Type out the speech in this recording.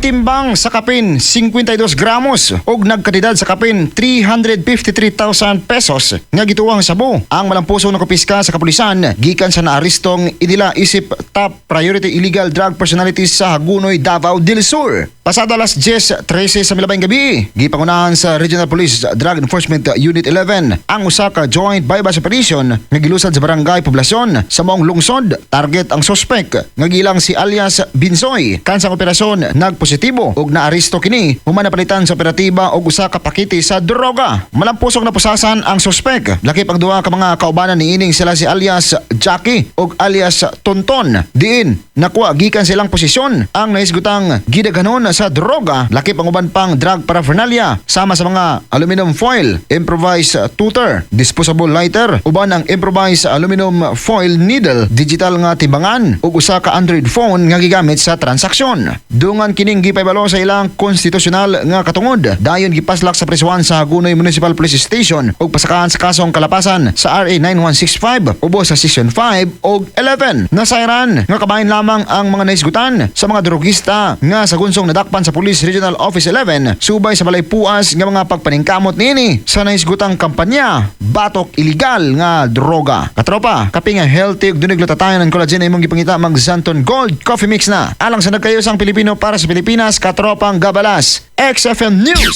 Nagtimbang sa kapin 52 gramos og nagkantidad sa kapin 353,000 pesos nga gituwang sabo ang malampuso na kumpiska sa kapulisan gikan sa naarestong inila isip top priority illegal drug personalities sa Hagonoy, Davao del Sur. Pasado alas 10:13 sa milabayng gabi, gipangunahan sa Regional Police Drug Enforcement Unit 11 ang usa ka joint buy-bust operation nga gilusad sa Barangay Poblasyon sa maong lungsod. Target ang suspect nga gilang si alias Binsoy. Kansang operasyon nagpositibo ug naaresto kini human napalitan sa operatiba og usa ka pakete sa droga. Malampusong napusasan ang suspect. Lakip ang duha ka mga kaubanan niining sila si alias Jackie ug alias Tonton. Diin nakuha gikan silang posisyon ang nahisgutang gidaghanon sa droga, lakip ang uban pang drug paraphernalia sama sa mga aluminum foil, improvised tooter, disposable lighter, uban ang improvised aluminum foil needle, digital nga timbangan ug usa ka Android phone nga gigamit sa transaksyon. Dungan kining gipaybalo sa ilang konstitusyonal nga katungod. Dayon gipaslak sa presuhan sa Hagonoy Municipal Police Station ug pasakahan sa kasong kalapasan sa RA 9165 ubos sa Section 5 ug 11. Nasayran nga kabahin lamang ang mga nahisgutan sa mga drogista nga sa gunsong nadakpan sa Police Regional Office 11 subay sa balay puas nga mga pagpaningkamot niini sa nahisgutang kampanya batok illegal nga droga. Katropa, kape nga healthy ug dunay glutathione and collagen na imong gipangita, mag Xanthone Gold Coffee Mix na. Alang sa nagkayusang Pilipino para sa Pilipinas, Katropang Gabalas, XFM News.